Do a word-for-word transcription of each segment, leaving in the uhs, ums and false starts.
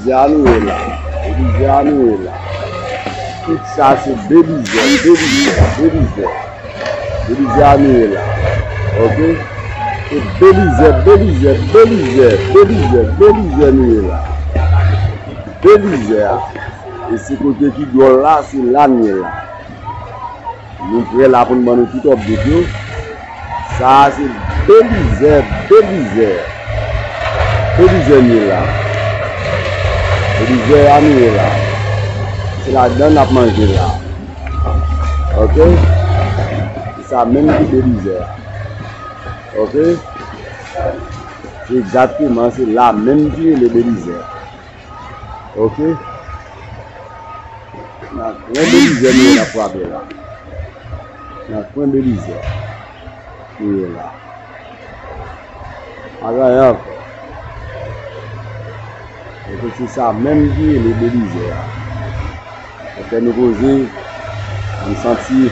Belizè a nou ye la. Belizè a nou ye la. Tout sa se Belizè, Belizè, Belizè. Belizè a nou ye la. Oke? Se Belizè, Belizè, Belizè, Belizè, Belizè nou ye la. Belizè a. E se kote ki dwòl la, se la nou ye la. Nou prè la pou n ban nou tout update yo. Sa a se Belizè, Belizè. Belizè nou ye la. Belizè a nou ye la. Se ladan n ap manje la. Oke? Se sa menm ki Belizè a. Oke? Se egzakteman, se la menm ki rele Belizè. Oke? Nan kwen Belizè nou ye la frape la. Nan kwen Belizè nou ye la. Pa gen anyen ankò. Epi se sa menm ki rele Belizè a. Lè nou poze, nou santi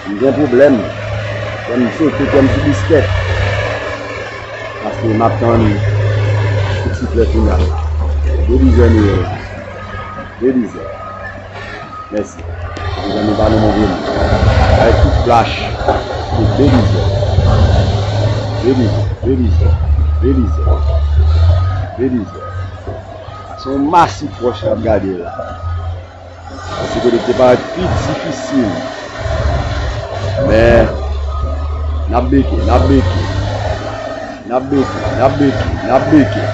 m gen pwoblèm. Kè m sote, kè m sou biskèt. Paske m ap tann kout siflè final la. Belizè nou ye la. Belizè. Mèsi. Mezanmi, pa nou move m. Bay tout flach. Se Belizè. Belizè, Belizè, Belizè. Belizè. Se yon masif wòch n ap gade la. Paske kote te parèt pi difisil. Men, n ap beke, n ap beke. N ap beke, n ap beke, n ap beke.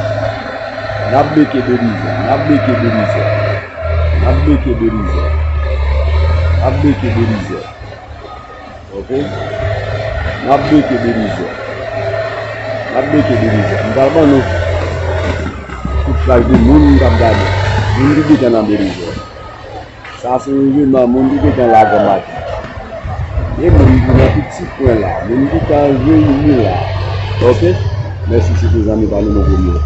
N ap beke Belizè, n ap beke Belizè. N ap beke Belizè. N ap beke Belizè. Oke? N ap beke Belizè. N ap beke Belizè. M pral ban nou kout flach de moun k ap gade. Moun ki gentan nan Belizè. Sa se evenman moun ki gentan la granmadi. E moun ki nan tout ti kwen la. Moun ki ta reyini la. Oke? Mèsi, se te zanmi pa nou, mon premye.